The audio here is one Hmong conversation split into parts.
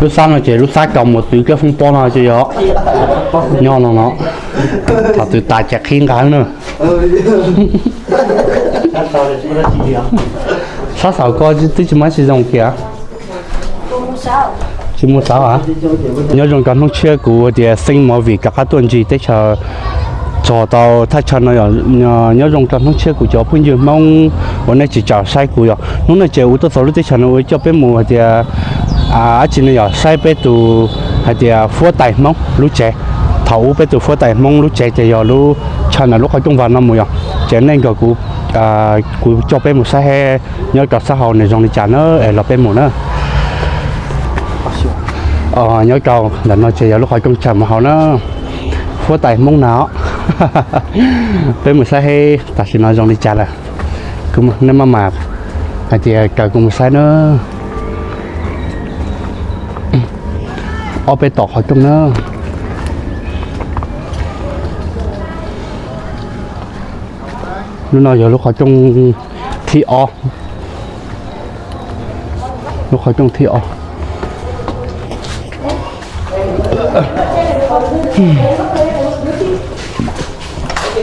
Lub xab no ces lub xab kaus mos txwv kab foob pob no ces yog nyob no no. Thaum twg tas ces qhib nqa na. Xab xaum ko twb tsis muaj tsis zoo kiag. Tsis muaj xav a. Nyob zoo rau hnub tshiab kuv tias xeeb movie rov qab tuaj ntsib teb chaws txog tau thaj chaw no yom. Nyob zoo rau hnub tshiab kuv cov phooj ywg Hmoob uas nej tsis txawj saib kuv yom. Hnub no ces kuv tuaj txog lub teb chaws no uas coj peb mus hais tias dab tsi no yom, saib peb tus hais tias huab tais Hmoob lub tsev. Thaum ub peb tus huab tais Hmoob lub tsev ces yog lub chaw ntawm lub qhov rooj vag no mus yom. Ces nej nrog kuv, kuv coj peb mus saib nyob rau sab hauv nws zoo li cas na es los peb mus na. Nyob rau ntawm no ces yog lub qhov rooj chaw mus hauv na. Huab tais Hmoob na. Peb mus saib seb tam sim no zoo li cas lawm. Nej maj mam hais tias raws kuv mus saib na. Ob peb tom qhov rooj na. Lub no yog lub qhov rooj thib ob. Lub qhov rooj thib ob.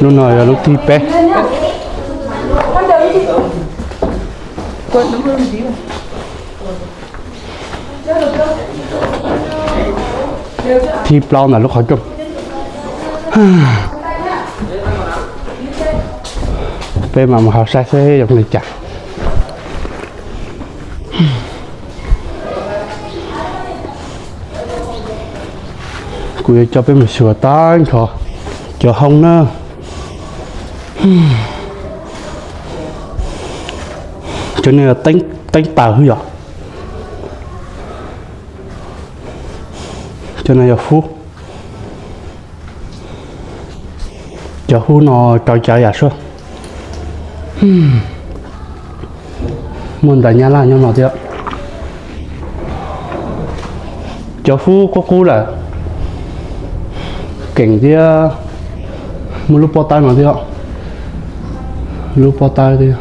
Lub no yog lub thib peb. Thib plaub ntawm lub qhov rooj. Peb mam mus hauv saib seb zoo li cas. Kuv yuav coj peb mus xyuas tag nrho cov hoob na. Cov no yog teeb taws xwb yom. Cov no yog hub. Cov hub no rau cav yam suab. Muaj ntawv Nyab Laj nyob no thiab. Cov hub qub qub lawm. Keem thiab. Muaj lub pob tawb no thiab. Lub pob tawb thiab.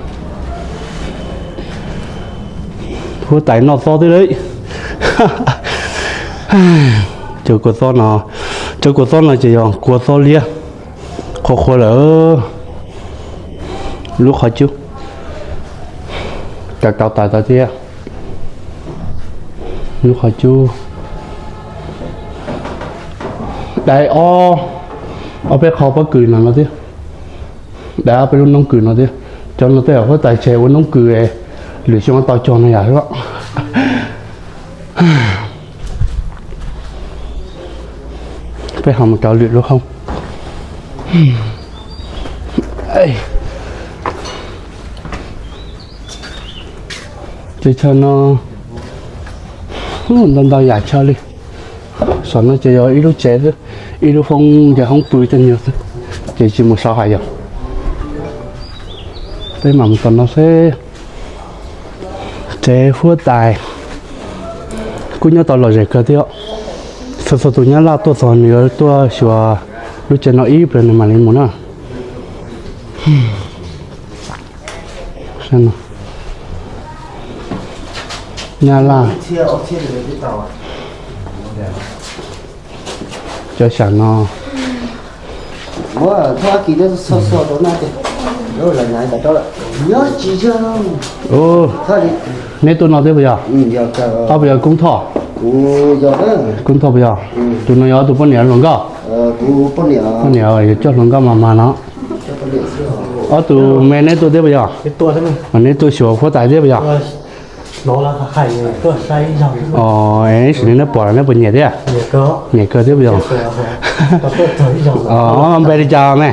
Huab tais noj xob thiab li. Cov kua xob no, cov kua xob no ces yog kua xob liab, qhuav qhuav lawm. Lub qhov cub, cov rau taws tau thiab. Lub qhov cub, dai ob, ob peb qho pob kws no no thiab. Dai ob peb lub noob kws no thiab. Cov no tej zaum huab tais tseg ua noob kws lwm xyoo tau cog no yam. Peb ho mus rau lwm lub hoob. Ces chaw no ntau ntau yam chaw li. Saum no ces yog ib lub tsev xwb, ib lub hoob, ces hoob pw tej nyuag xwb, ces tsis mus saud hais yom. Peb mam mus tom no seb. Tsev huab tais kuj nyob tau lom zem kawg thiab. Txhua txhua tus Nyab Laj tuaj txog nws yuav tuaj xyuas lub tsev no ib pliag nws mam li mus na. Nyab Laj cov sam no. Neb tuaj no thiab puas yog? Ob puas yog Koob Thoj? Koob Thoj puas yog? Tus no yog ob tug poj niam hluas nkauj. Poj niam yuav coj hluas nkauj mas mas no. Ob tug me neb tuaj thiab puas yog? Neb tuaj xyuas huab tais thiab puas yog? Sim neej neb pom los neb puas nyiam thiab? Nyiam kawg thiab puas yog? Npe li cas me?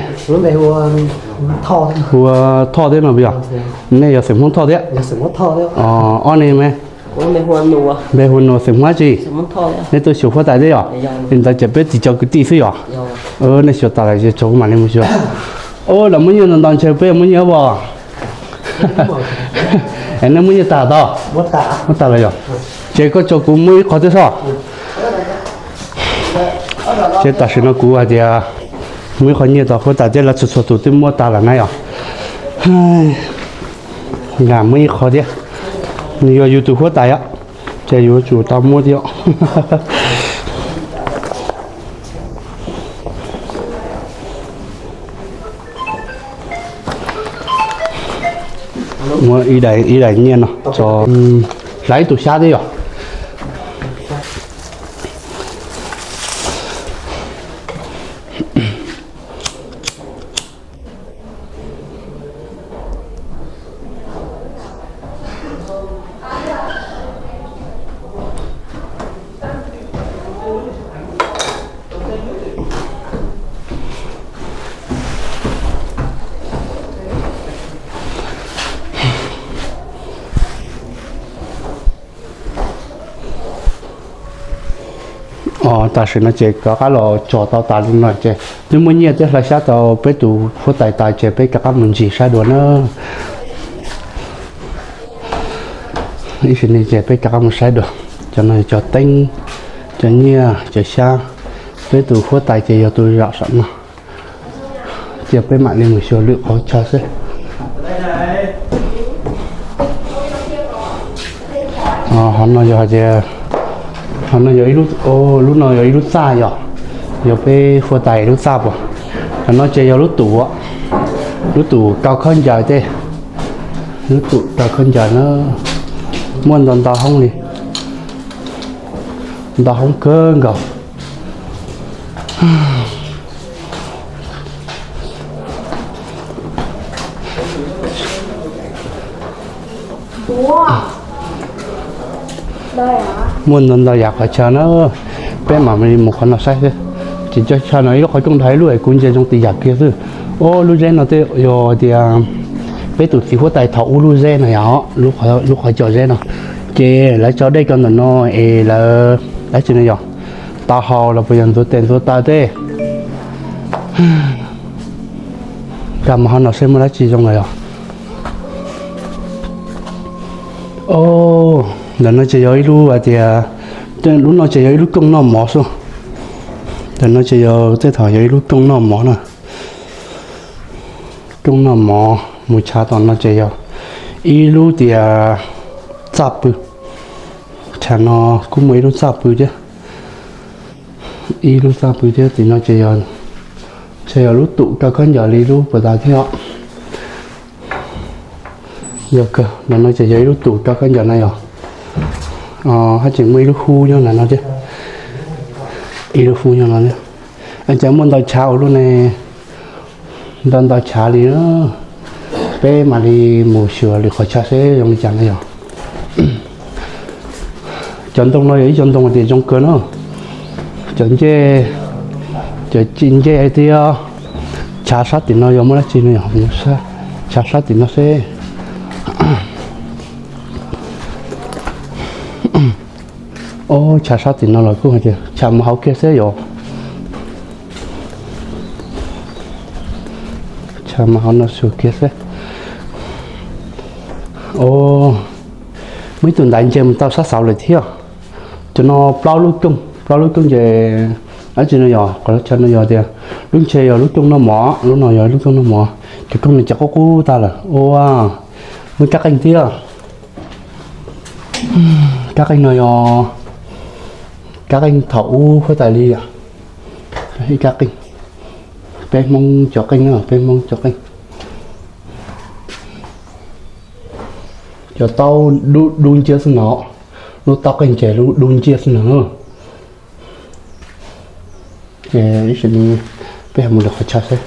Hu ua Thoj thiab no puas yog? Nej yog xeem Hmoob Thoj thiab? Ob ne me? Npe hu Nus, xeem Hmoob dab tsi? Neb tuaj xyuas huab tais thiab yog? Li ntawd ces peb tsis cov kwv tij xwb yog? Nej xyuas tas lawm ces tso kuv mam li mus xyuas. Lawv muab nyiaj ntau ntau ntshe peb muab nyiaj puas? Nej muab nyiaj tas tau? Muab tas lawm yog? Ces koj tso kuv muab ib qho thiab sob. Ces tam sim no kuv hais tias muab ib qho nyiaj tau huab tais thiab, lawv txhua txhua tus twb muab tas lawm na yog? Muab ib qho thiab. Nws yog yus tus huab tais os. Ces yuav tsum tau muab thiab. Muab ib daim, ib daim nyiaj no tso, hlais ib tug xyab thiab yom. Tam sim no ces rov qab los tso tau tas li no ces twb muaj nyiaj thiab hlais xyab tau peb tus huab tais tas ces peb rov qab mus ntsis saib dua na. Ib sim no ces peb rov qab mus saib dua. Cov no cov teeb, cov nyiaj, cov xyab. Peb tus huab tais ces yog tus zaum saum no. Cia peb mam li mus xyuas lwm qhov chaw xwb. Qhov no yog hais tias, qhov no yog ib lub, lub no yog ib lub txaj yog, yog peb huab tais lub txaj puas. Qhov no ces yog lub tum, lub tum rau khaub ncaws tej, lub tum rau khaub ncaws na, muaj ntau ntau hoob li, ntau hoob kawg nkaus. Muaj ntau ntau yam qhov chaw na, peb mam li mus qhov no saib xwb. Ces cov chaw no ib lub qhov rooj dhau ib lub es kuv ntsia zoo tis yam kiag xwb. Ob lub zeb no tej yog tias peb tus txiv huab tais thaum ub lub zeb no yom, lub qhov cos zeb no. Ces lawv tso dej rau ntawm no es lawv dab tsi no yog tau hau los puas yog ntxuav tes ntxuav taw tej. Nkag mus hauv no seb muaj dab tsi zoo lawm os. Ntawm no ces yog ib lub hais tias, lub no ces yog ib lub kooj noj mov xwb. Ntawm no ces yog tej thaum yog ib lub kooj noj mov na. Kooj noj mov mus tshav tom no ces yog ib lub tias txaj pw. Tshav no kuj muaj ib lub txaj pw thiab. Ib lub txaj pw thiab tim no ces yog, ntshe yog lub tum rau khaub ncaws li lub puag ta thiab os. Yog kawg, ntawm no ces yog ib lub tum rau khaub ncaws na yog. Haj tseem muaj ib lub hub nyob ntawm no thiab. Ib lub hub nyob no thiab. Cas muaj ntau tshav ua luaj ne. Ntau ntau tshav li na. Peb mam li mus xyuas lwm qhov chaw seb zoo li cas na yog. Cov ntoo no yog ib co ntoo tias zoo kawg na. Cov ncej, cov ncej thiab. Tshav sab tim no yog muaj dab tsi no yog, tshav sab tim no seb. Ob, tshav sab tim no los kuj hais tias tshav mus hauv kiag seb yom. Tshav mus hauv no xyuas kiag seb. Muaj ib tug ntaiv nce mus tau sab saud lawm thiab. Cov no plaub lub kooj, plaub lub kooj ces dab tsi no yog, qhov chaw no yog tias lub ntshe yog lub kooj noj mov, lub no yog lub kooj noj mov. Cov kooj no ces qub qub tag lawm ua. Muaj kab qeej thiab. Kab qeej no yog kab qeej thaum ub huab tais li yom. Ib kab qeej, peb Hmoob cov qeej na, peb Hmoob cov qeej. Cov taub dub nciab xwb no, lub taub qeej ces dub nciab xwb no. Ces ib sim no peb mus lwm qhov chaw seb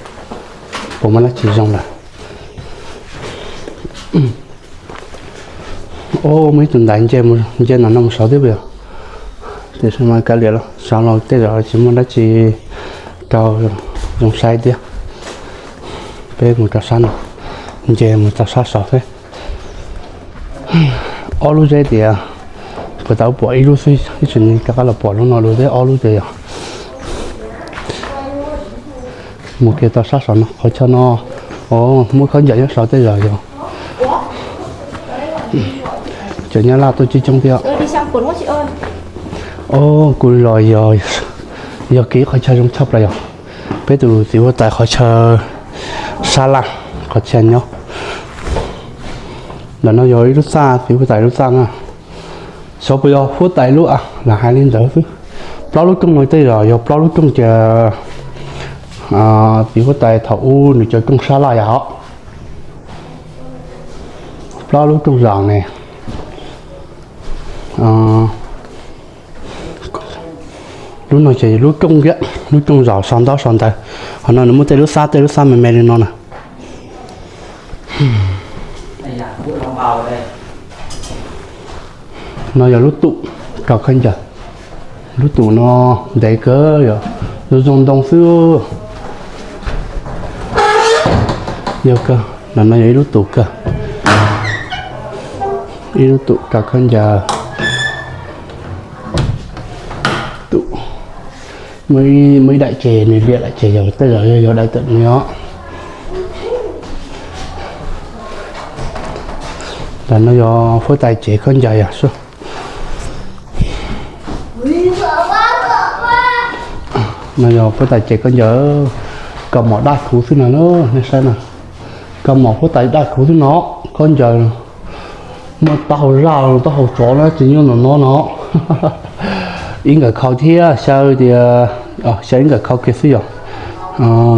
puas muaj dab tsi zoo lawm. Muaj ib tug ntaiv nce, nce no no mus saud thiab puas yog? Tiam sis mas kav liam los saud los tej zaum tsis muaj dab tsi rau zoo saib thiab. Peb mus rau sab no, nce mus rau sab saud thiab. Ob lub zeb tias, puas tau pom ib lub xwb, ib sim no rov qab los pom lub no dua thiab ob lub tias yog. Mus kiag tau sab saud no, qhov chaw no, o, muaj khaub ncaws nyob saud tej zaum yog. Cov nyab laj tuaj coob coob thiab. O, kuv los yog, yog kev qhov chaw zoo tshaj plaws yog peb tus txiv huab tais qhov chaw sab laj, qhov chaw nyob. Ntawm no yog ib lub txaj, txiv huab tais lub txaj na. Xyov puas yog huab tais lub, lam hais li ntawd xwb. Plaub lub kooj no tej zaum yog plaub lub kooj ces txiv huab tais thaum ub nws cov kooj sab laj yom. Plaub lub kooj zaum ne. Lub no ces lub kooj thiab, lub kooj zaum so ntaub so ntawv. Qhov no nws muaj tej lub xab, tej lub xab me me li no na. No yog lub tum rau khaub ncaws. Lub tum no ntev kawg, yog zoo zoo ntoo xwb. Yog kawg, no yog ib lub tum kawg, ib lub tum rau khaub ncaws. Muaj ib daim tsev nws liam lawm ces yog tej zaum yog daim tawm no os. Ntawm no yog huab tais tsev khaub ncaws yog. No yog huab tais tsev khaub ncaws, kaus mom daj kuv xwb no na, nej saib na. Kaus mom huab tais daj kuv xwb no, khaub ncaws muaj taub hau zaj, taub hau tsov na tsis nyob no no no. Ib nkawm khau thiab xyaw tias, xyaw ib nkawm khau kiag xwb yog.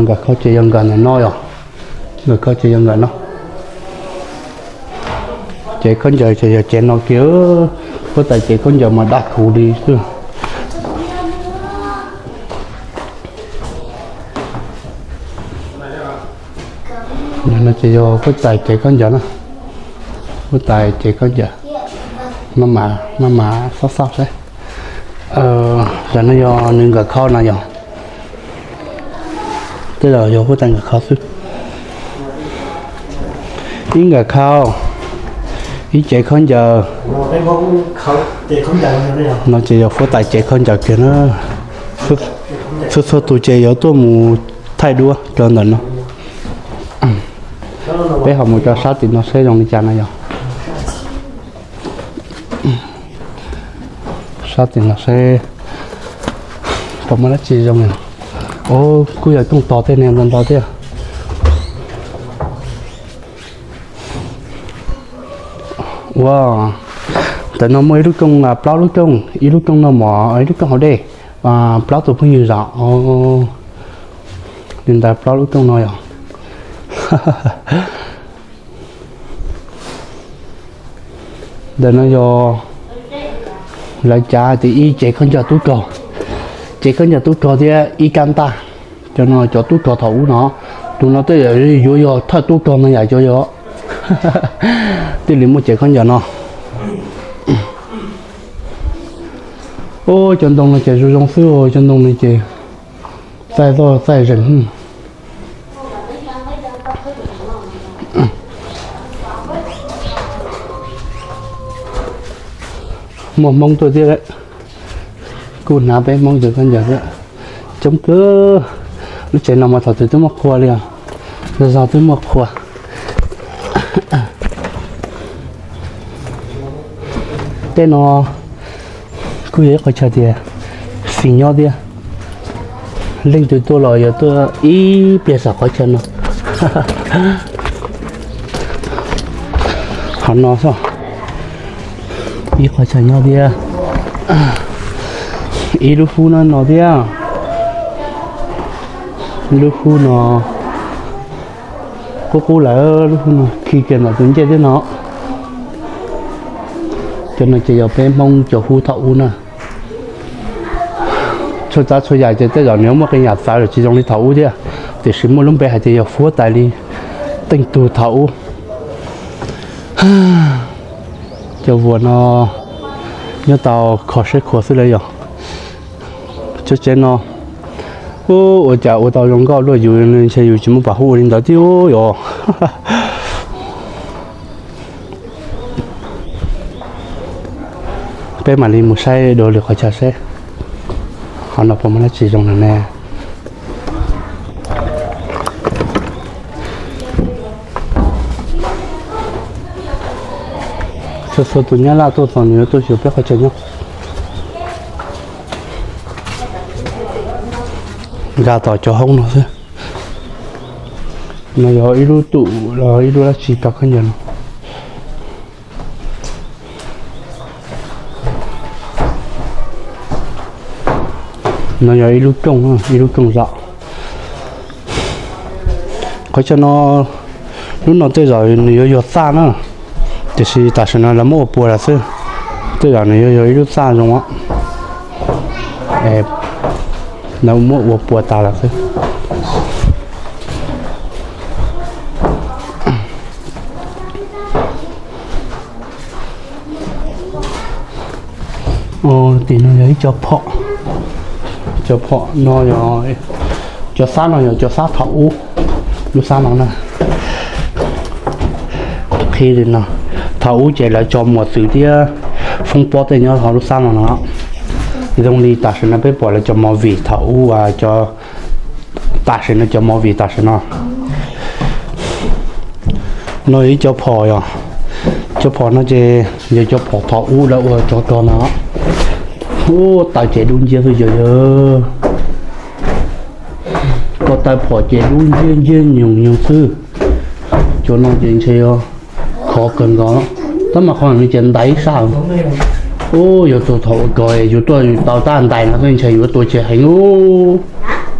Nkawm khau ces yog nkawm ntawm no yog, nkawm khau ces yog nkawm no. Ces khaub ncaws ces yog ces no kiag, huab tais ces khaub ncaws mas daj kuv li xwb. No ces yog huab tais ces khaub ncaws na, huab tais ces khaub ncaws. Maj mam xob xauj saib. Tam no yog nws nkawm khau no yog, tej zaum yog huab tais nkawm khau xwb. Ib nkawm khau, ib cev khaub ncaws. No ces yog huab tais cev khaub ncaws kiag na. Txhua txhua tus ces yuav tuaj mus thaij duab rau ntawm no. Peb ho mus rau sab tim no seb zoo li cas no yog. Sab tim no seb puas muaj dab tsi zoo. Kuj yog kooj tos tej niag ntau ntau thiab. Ua ntawm no muaj ib lub kooj, plaub lub kooj, ib lub kooj noj mov, ib lub kooj haus dej, plaub tus phooj ywg zom. Li ntawd plaub lub kooj no yog. Ntawm no yog lawv cav hais tias ib cev khaub ncaws tub rog, cev khaub ncaws tub rog thiab ib kab ntaj. Cov no cov tub rog thaum ub no, tus no tej zaum yuav yog thawj tub rog no yam cov yog. Thiaj li muaj cev khaub ncaws no. Cov ntoo no ces zoo zoo xwb, cov ntoo no ces txaij txaij zeeg. Muaj Hmoob tuaj thiab, kuj hnav peb Hmoob cov khaub ncaws thiab. Coob kawg. Lub tsev no mas thaum twg twb muaj qhua li os, zog zog twb muaj qhua. Tej no kuj yog ib qhov chaw tias fim nyob thiab. Leej twg tuaj los yuav tuaj ib pliag saum qhov chaw no. Qhov no xwb, ib qhov chaw nyob thiab. Ib lub hub no no thiab. Lub hub no qub qub lawm, lub hub no khi kiag ntawm tus ncej thiab no. Cov no ces yog peb Hmoob cov hub thaum ub na. Txhua tsav txhua yam ces tej zaum nws muaj qee yam txawv lawm tsis zoo li thaum ub thiab, tiam sis muaj lub npe hais tias yog huab tais li teej tug thaum ub. Cov vuas no nyob tau kho siab khuav xwb lawm yog. Cov tsev no, ua cas ua tau zoo nkauj luaj, yus ntshe yus tsis muaj pam huv ua li ntawd thiab yog. Peb mam li mus saib dua lwm qhov chaw seb qhov no puas muaj dab tsi zoo no ne. Txhua txhua tus Nyab Laj tuaj txog nws yuav tuaj xyuas peb qhov chaw nyob. Nkag tom cov hoob no xwb. No yog ib lub tum los ib lub dab tsi rau khaub ncaws no. No yog ib lub rooj, ib lub rooj zaum. Qhov chaw no, lub no tej zaum nws yuav yog txaj na, tiam sis tam sim no lawv muab ua puas lawm xwb. Tej zaum nws yuav yog ib lub txaj zoo, lawv muab ua puas tas lawm xwb. Tim no yog ib co phom, co phom no yog, co xab no yog co xab thaum ub, lub xab no na. Qhib li no, thaum ub ces lawv tso muas txwv thiab foob pob tej nyob hauv lub xab no no. Zoo li tam sim no peb pom lawv cov movie thaum ub, tam sim no cov movie tam sim no. No yog ib co phom yog, co phom no ces yog co phom thaum ub lawv ua tsov rog no. Ub, taw ces dub nciab xwb yog yog. Ko taw phom ces dub nciab nciab nyoos nyoos xwb. Cov no ces ntshe yog khov kawg nkaus, tab mas qhov no ces ntais ib sab. Ub, yog tus thaum ua kos yus tuaj yus tau tab ntais no xwb ntshe yuav tua tseg heev ub.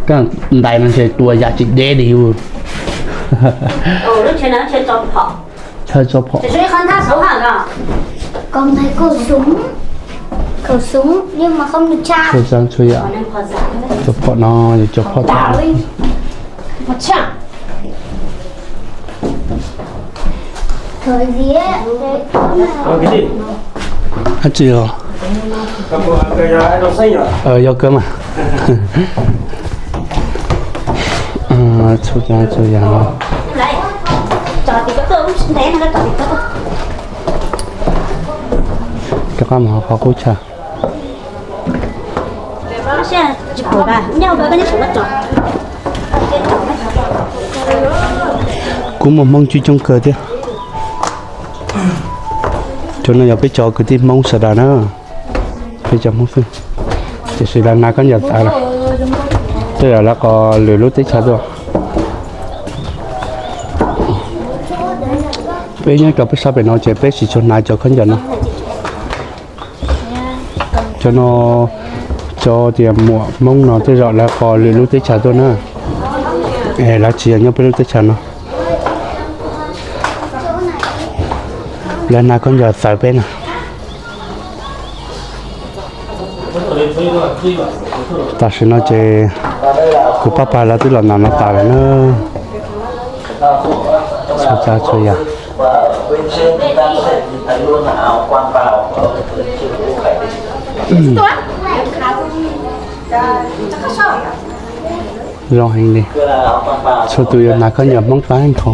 Tab ntais no ntshe tua yam tsis deb li ub. Chaw tso phom. Cov phom no yog cov phom thaum dab tsi os? Yog kawg mas. Txhua tsav txhua yam no. Rov qab mus hauv qhov qub chaw. Kuj muaj Hmoob coob coob kawg thiab. Cov no yog peb cov kwv tij Hmoob sawv daws na, peb cov Hmoob xwb. Tiam sis lawv hnav khaub ncaws txawv lawm, tej zaum lawv qos lwm lub teb chaws tuaj. Peb nyob rau peb sab pem no ces peb tsis tshua hnav cov khaub ncaws no. Cov no, cov tias muam Hmoob no tej zaum lawv qos lwm lub teb chaws tuaj na, es lawv tsis yog nyob peb lub teb chaws no. Lawv hnav khaub ncaws txawv peb na. Tam sim no ces kuv pab pawg lawv twb los nram no tas lawm na. Txhua tsav txhua yam zoo heev li. Txhua tus yuav hnav khaub ncaws Hmoob tag nrho.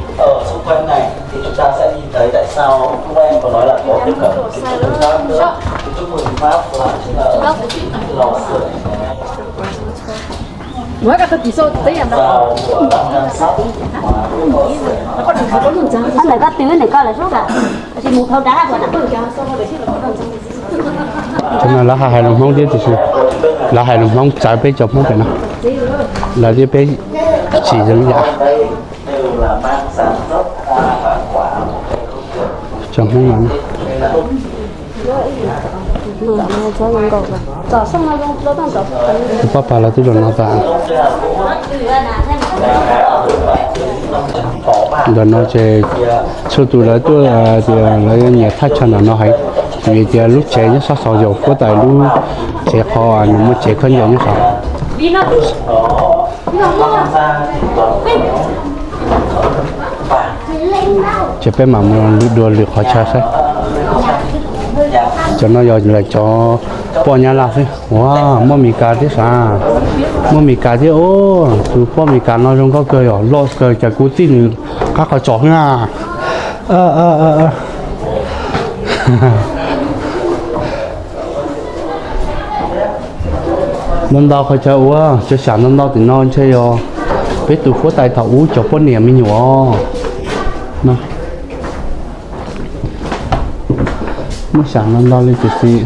Ntawm koj twv ntawm koj lawm sub, tab sis mus dhau rov qab. Cov no lawv hais lus Hmoob thiab tiam sis lawv hais lus Hmoob txawv peb cov Hmoob pem no, lawv thiab peb tsis zoo yam. Cov Hmoob no, kuv pab pawg lawv twb los no tas. Ntawm no ces txhua tus lawv tuaj tias lawv nyiam thaj chaw ntawm no heev, vim tias lub tsev nyob sab saud yog huab tais lub tsev qhov nws muaj tsev khaub ncaws nyob saud. Ces peb mam mus dua lwm qhov chaw saib. Cov no yog lawv cov poj Nyab Laj xwb. Ua, muaj Mes Kas thiab sav, muaj Mes Kas thiab os. Tus poj Mes Kas no zoo nkauj kawg, yog loj kawg, cas kuv txij nws qab qhov tsos xwb na. Ntau ntau qhov chaw ua, cov sam ntau ntau tim no ntshe yog peb tus huab tais thaum ub cov poj niam me nyuam. Muaj sam ntau ntau li tiam sis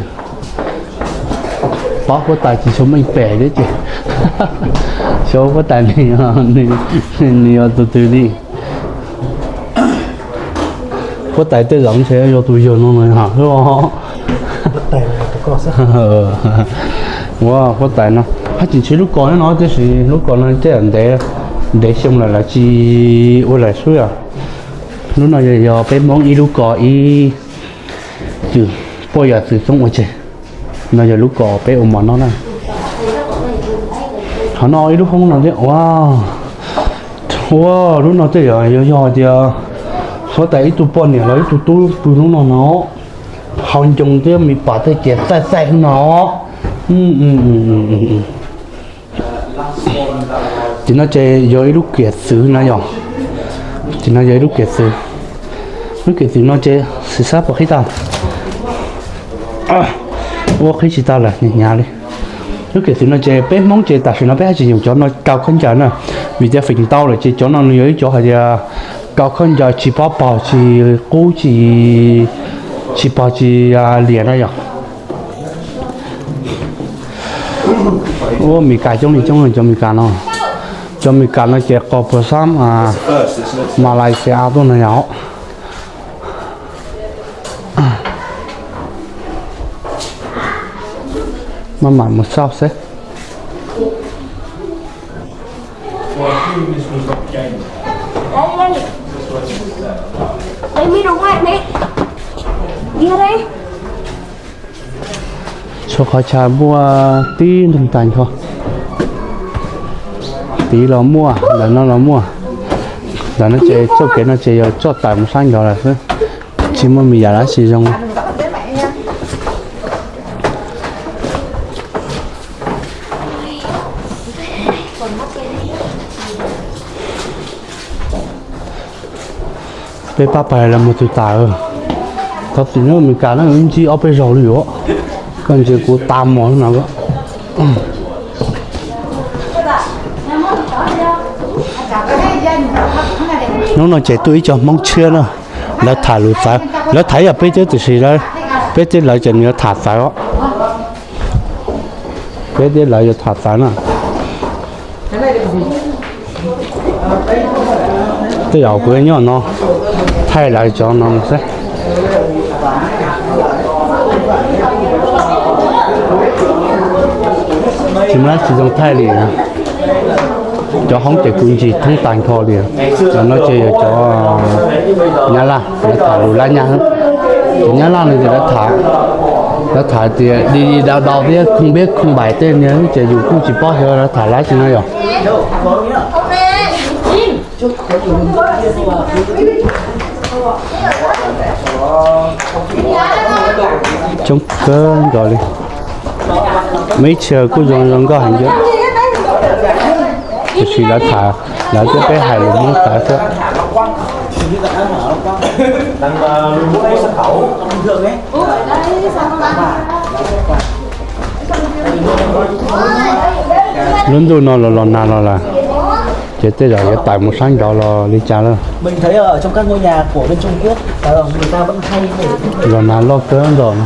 pab huab tais tsis tshua meej pem thiab ces xyov huab tais nws yog tus twg li. Huab tais tej zaum ntshe yog tus yawg no no hab. Ua huab tais no, Haj tseem ntsib lub kos no tiam sis lub kos no tej zaum ntev, ntev xyoo lawm lawv tsis ua lawm xwb os. Lub no yog, yog peb Hmoob ib lub kos ib txwm, puab yog txwv txoob ua tseg. No yog lub kos peb ua mov noj na. Qhov no ib lub hoob no thiab ua, ua lub no tej zaum yog, yog tias huab tais ib tug poj niam los ib tug tub pw lub no no, hau ncoo thiab me pam tej ces txaij txaij no. Tim no ces yog ib lub kiam txwv na yom. Tim no yog ib lub kiam txwv. Lub kiam txwv no ces xwm sab puas qhib tag, ua qhib tsis tag lawm, hnyav hnyav li. Lub kiam txwv no ces peb Hmoob ces tam sim no peb haj tseem yuav cov no kaw khaub ncaws na, vim tias feem ntau lawm ces cov no nws yog ib cov hais tias kaw khaub ncaws tsis pob pog tsis qub tsis, tsis pog tsis liam na yom. Ua Mes Kas coob li coob cov Mes Kas no. Cov Mes Kas no ces qos puas xab Malaysia tuaj no yom. Maj mam mus xauj seb. Tshuav qhov chaw muaj tib nroog tag nrho. Tid los muaj, ntawm no los muaj. Ntawm no ces txoj kev no ces yog txoj tawm mus sab nraud lawm xwb, tsis muaj me yam dab tsi zoo. Peb pab pais los mus twg tas. Thov txim nawb, Mes Kas na, wb ntsib ob peb zaug li yuav, koj ntsia kuv tas mos no. Hnub no ces tuaj ib co Hmoob tshiab na, lawv tham lus txawv, lawv tham ib yam peb thiab tiam sis peb thiab lawv ces nws yuav tham txawv os. Peb thiab lawv yuav tham txawv na. Tej zaum kuv nyob no, thaij lawv cov no xwb. Tsis muaj dab tsi zoo thaij li. Cov hoob ces kuv ntsis thoob tag nrho li. Cov no ces yog cov Nyab Laj, lawv tham lus Lab Nyaj. Cov Nyab Laj no ces lawv tham, lawv tham tias đi đi đâu đâu thiab không biết không bảy tên niag ces yus kuj tsis paub xyov lawv tham dab tsi no yom. Coob kawg nkaus li. Muaj ib txhia kuj zoo zoo nkauj heev thiab, tiam sis lawv tham, lawv thiab peb hais lus Hmoob tawv xwb. Lub ntuj no los los nag los lawm, ces tej zaum yuav tawm mus sab nraud los li cas lawm. Los nag loj kawg nkaus.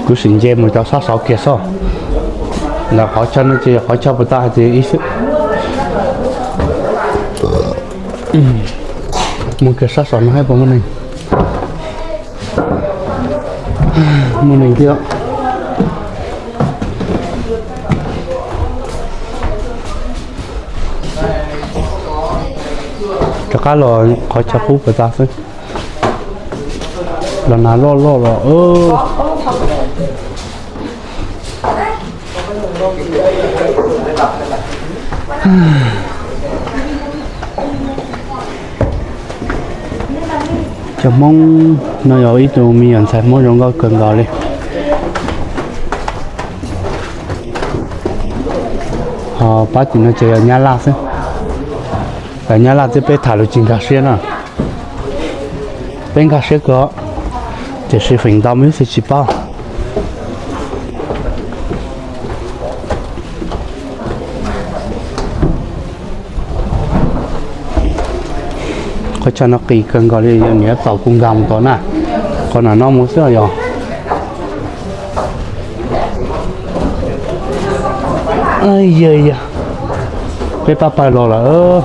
Kuv sim nce mus cov sab saud kiag xwb. Ntawm qhov chaw no ces qhov chaw puas tau hais tias ib xwb. Mus kiag sab saud no saib puas muaj neeg. Muaj neeg thiab. Rov qab los qhov chaw qub puas tau xwb. Los nag loj loj los. Cov Hmoob no yog ib tug me nyuam ntxhais Hmoob zoo nkauj kawg nkaus li. Ho pab tim no ces yog Nyab Laj xwb. Lawv Nyab Laj thiab peb tham lus tsis nkag siab na. Peb nkag siab kawg, tiam sis feem ntau me ub xwb tsis paub. Qhov chaw no qis kawg nkaus li, yog niam txaus kuv nkag mus tod na. Qhov no no mus xwb yog. Yog yog, Peb pab pawg los lawm,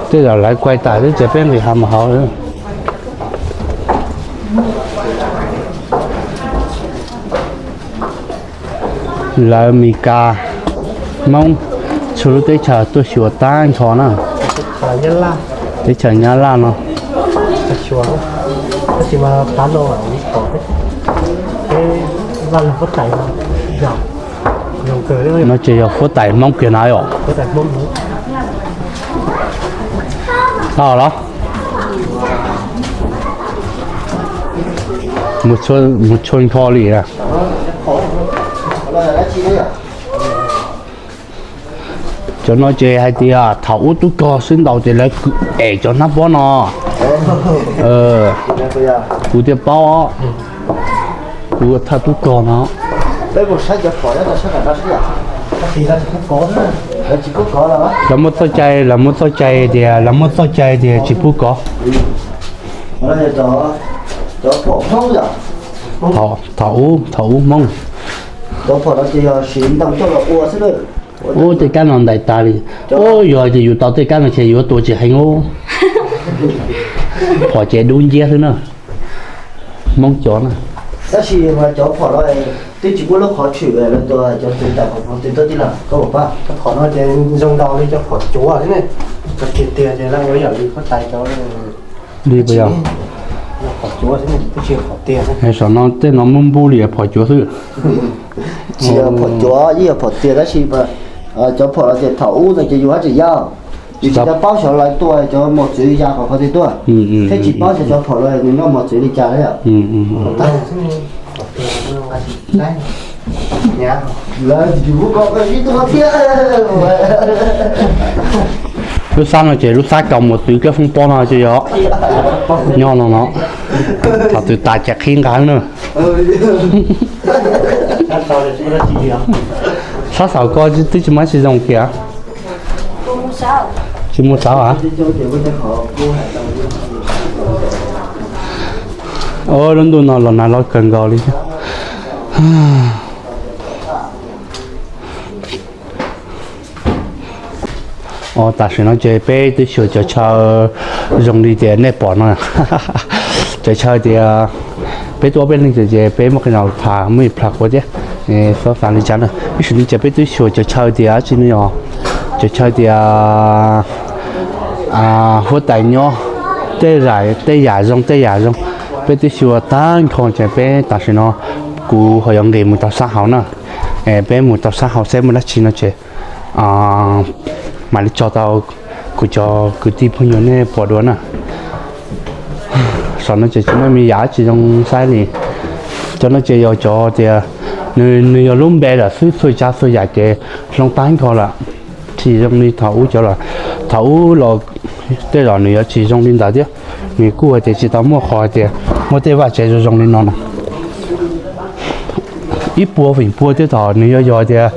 tej zaum lawv kuaj tas xwb ces peb nqis hav mus hauv. Lawv Mes Kas, Hmoob, txhua lub teb chaws tuaj xyuas tag nrho na. Teb chaws Nyab Laj no. No ces yog huab tais Hmoob kiag na os. Tau los, mus txhua nrho li na. Cov no ces hais tias thaum ub tub rog xwb ntaus ces lawv kwv ev cov hnab pob no. Kuv thiaj paub, kuv thawj tub rog no. Lawv muaj txoj cai, lawv muaj txoj cai tias, lawv muaj txoj cai tias tsis pub kov. Thaum ub, thaum ub Hmoob. Ub, tej kab no ntais tas li. Ub, yog tias yus tau tej kab no ces yuav tua tsis heev ub. Phom ces dub nciab xwb na. Hmoob cov na. Tab sis mas cov phom no twb tsis muaj lub qhov tshwm lawv tua cov txwv tawm qhov twg tuaj tij laug, koj pom pab? Cov phom no ces zoo nraug li cov phom cuav xwb ne. Cov tiag tiag ces lawv ua yam li huab tais cov li puas yog? Phom cuav xwb ne, twb tsis yog phom tiag. Saum no tej no muaj npub li phom cuav xwb. Tsis yog phom cuav, yeej yog phom tiag tab sis cov phom no ces thaum ub no ces yus haj tseem yau, yus tsis tau paub xyov lawv tua cov mos txwv ya qhov qhov twg tuaj, thiab tsis paub xyov cov phom no nws noj mos txwv li cas li. Lawv tsis pub kov ib tug thiab. Lub xab no ces lub xab kaus mos txwv kab foob pob no ces yog nyob no no. Thaum twg tas ces qhib nqa na. Sab xaum ko twb tsis muaj tsis zoo kiag. Tsis muaj xav a. Lub ntuj no los nag loj kawg nkaus li. Tam sim no ces peb twb xyuas cov chaw zoo li tias nej pom no. Cov chaw tias peb tuaj ob peb leeg ces peb muaj qee zaus tham muaj ib plag quav thiab, xob xav li cas na. Ib sim no ces peb twb xyuas cov chaw tias tsi no yog cov chaw tias huab tais nyob, tej yam zoo tej yam zoo. Peb twb xyuas tag nrho ces peb tam sim no kuv ho yuav nqis mus rau sab hauv na. Peb mus rau sab hauv seb muaj dab tsi no ces mam li tso tau kuv cov kwv tij phooj ywg nej pom dua na. Saum no ces tsis muaj me yam tsis zoo saib li. Cov no ces yog cov tias nws yog lub npe lawm xwb, txhua tsav txhua yam ces hloov tag nrho lawm. Tsis zoo li thaum ub cov lawm. Thaum ub los tej zaum nws yuav tsis zoo li ntawd thiab. Nws kuj hais tias tsis tau muaj qhov hais tias muaj tej vaj tsev zoo zoo li no na. Ib puas feem pua thiab, thaum nws yuav yog tias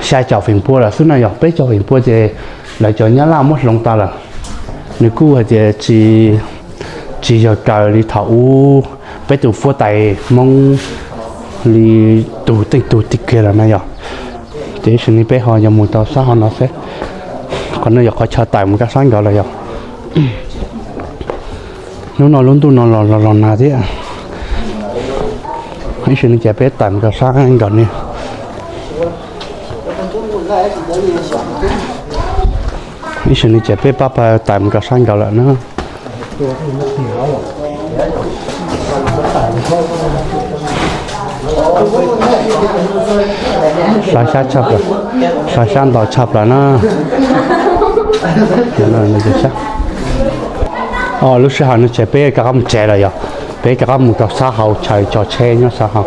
xya caum feem pua lawm xwb na, yog peb caug feem pua ces lawv cov Nyab Laj muab hloov tas lawm. Nws kuj hais tias tsis yog kaw li thaum ub peb tus huab tais Hmoob li tus teej tug tij kiag lawm na yog. Ces ib sim no peb ho yuav mus rau sab hauv no seb, qhov no yog qhov chaw tawm mus rau sab nkaus lawm yog. Hnub no lub ntuj no los los los nag thiab. Ib sim no ces peb tawm mus rau sab nkaus ni. Ib sim no ces peb pab pawg tawm mus rau sab nkaus lawm na. Sab sab tshaj plaws, sab sab ntau tshaj plaws na. Lub sij hawm no ces peb rov qab mus tsev lawm yog, peb rov qab mus rau sab hauv chaw tso tsheb nyob sab hauv.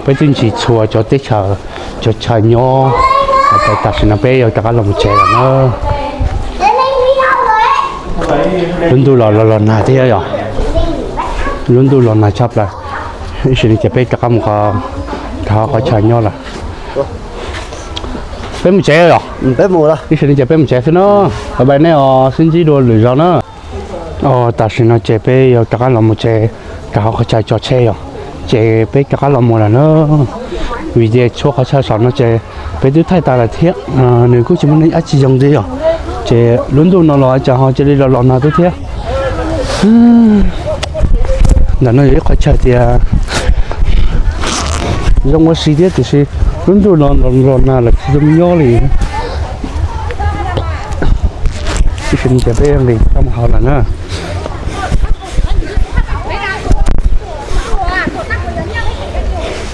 Peb twb ntsis txhua cov teb chaws, cov chaw nyob, tam sim no peb yuav rov qab los mus tsev lawm na. Lub ntuj los los los nag thiab yog, lub ntuj los nag tshaj plaws. Ib sim no ces peb rov qab mus rau qhov chaw nyob lawm. Peb mus tsev yog, ib sim no ces peb mus tsev xwb na. Bye bye nej os, sib ntsib dua lwm zaus na. Tam sim no ces peb yuav rov qab los mus tsev, rau qhov chaw tso tsheb yog, ces peb rov qab los mus lawm na. Vim tias tshuav qhov chaw saum no ces peb twb thaij tas lawm thiab, nws kuj tsis muaj neeg dab tsi zoo thiab yom. Ces lub ntuj no los cas ho cia li los los nag xwb thiab. Ntawm no yog ib qhov chaw tias zoo ua si thiab tiam sis lub ntuj no los los nag lawm tsis zoo nyob li. Ib sim no ces peb nqis rau hauv lawm na.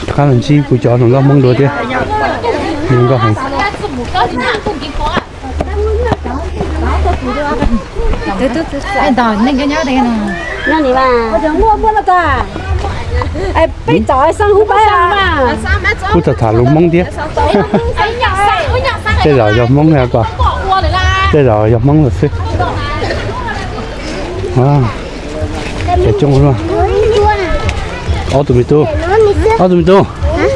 Rov qab los ntsib kuv cov hluas nkauj Hmoob dua thiab. Zoo nkauj heev. Kuj tham tham lus Hmoob thiab. Tej zaum yog Hmoob thiab ko. Tej zaum yog Hmoob lawm xwb. Ces coob luaj. Ob tug me tub, ob tug me tub,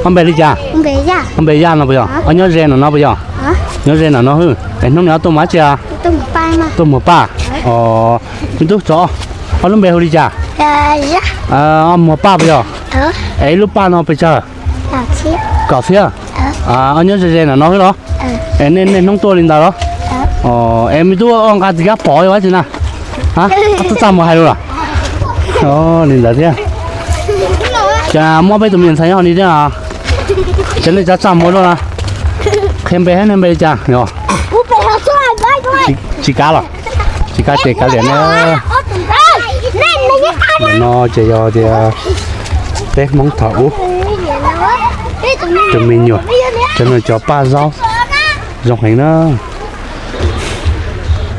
ob npe li cas? Ob npe Yaj no puas yog? Ob nyob ze no no puas yog? Nyob ze no no hwb. Es hnub no tuaj mus dab tsi? Tuaj mus paj. Os, me tub tso, ob lub npe hu li cas? Ob muag paj puas yog? Es ib lub paj no pes tsawg? Kaum txhiab. Ob nyob ze ze no no hwb los? Es nej niaj hnub tuaj li ntawd los? Es me tub ua nqa txiv kab pov yog dab tsi na? Txaj muag hais lus los? Li ntawd thiab. Cas muab peb tus me nyuam ntxhais nyob li thiab. Cas nej txaj txaj muag luaj na? Qhia npe thiab, nej npe li cas? Tsis kav los? Tsis kav ces kav liam na. Ntawm no ces yog tias peb Hmoob thaum ub tus me nyuam, cov no cov paj zaub zoo heev na.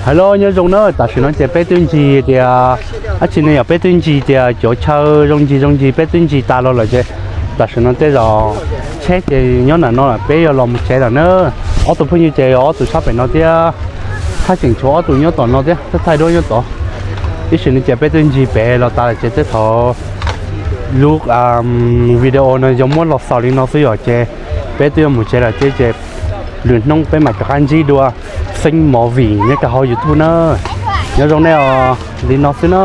Hello, nyob zoo na, tam sim no ces peb twb ncig tias, dab tsi ne yog peb twb ncig tias cov chaw zoo ncig zoo ncig peb twb ncig tas los lawm ces tam sim no tej zaum tsheb ces nyob ntawm no lawm, peb yuav los mus tsev lawm na. Ob tug phooj ywg ces ob tug sab pem no thiab, thaj tseem tshuav ob tug nyob tom no thiab, thaij duab nyob tod. Ib sim no ces peb twb ncig pem los tas lawm ces tej thaum lub video no yuav muab los xaus li no xwb yom, ces peb twb yuav mus tsev lawm thiab ces lwm hnub peb mam rov qab ntsib dua xeeb movie nyob rau hauv YouTube na. Nyob zoo nej os, li no xwb na.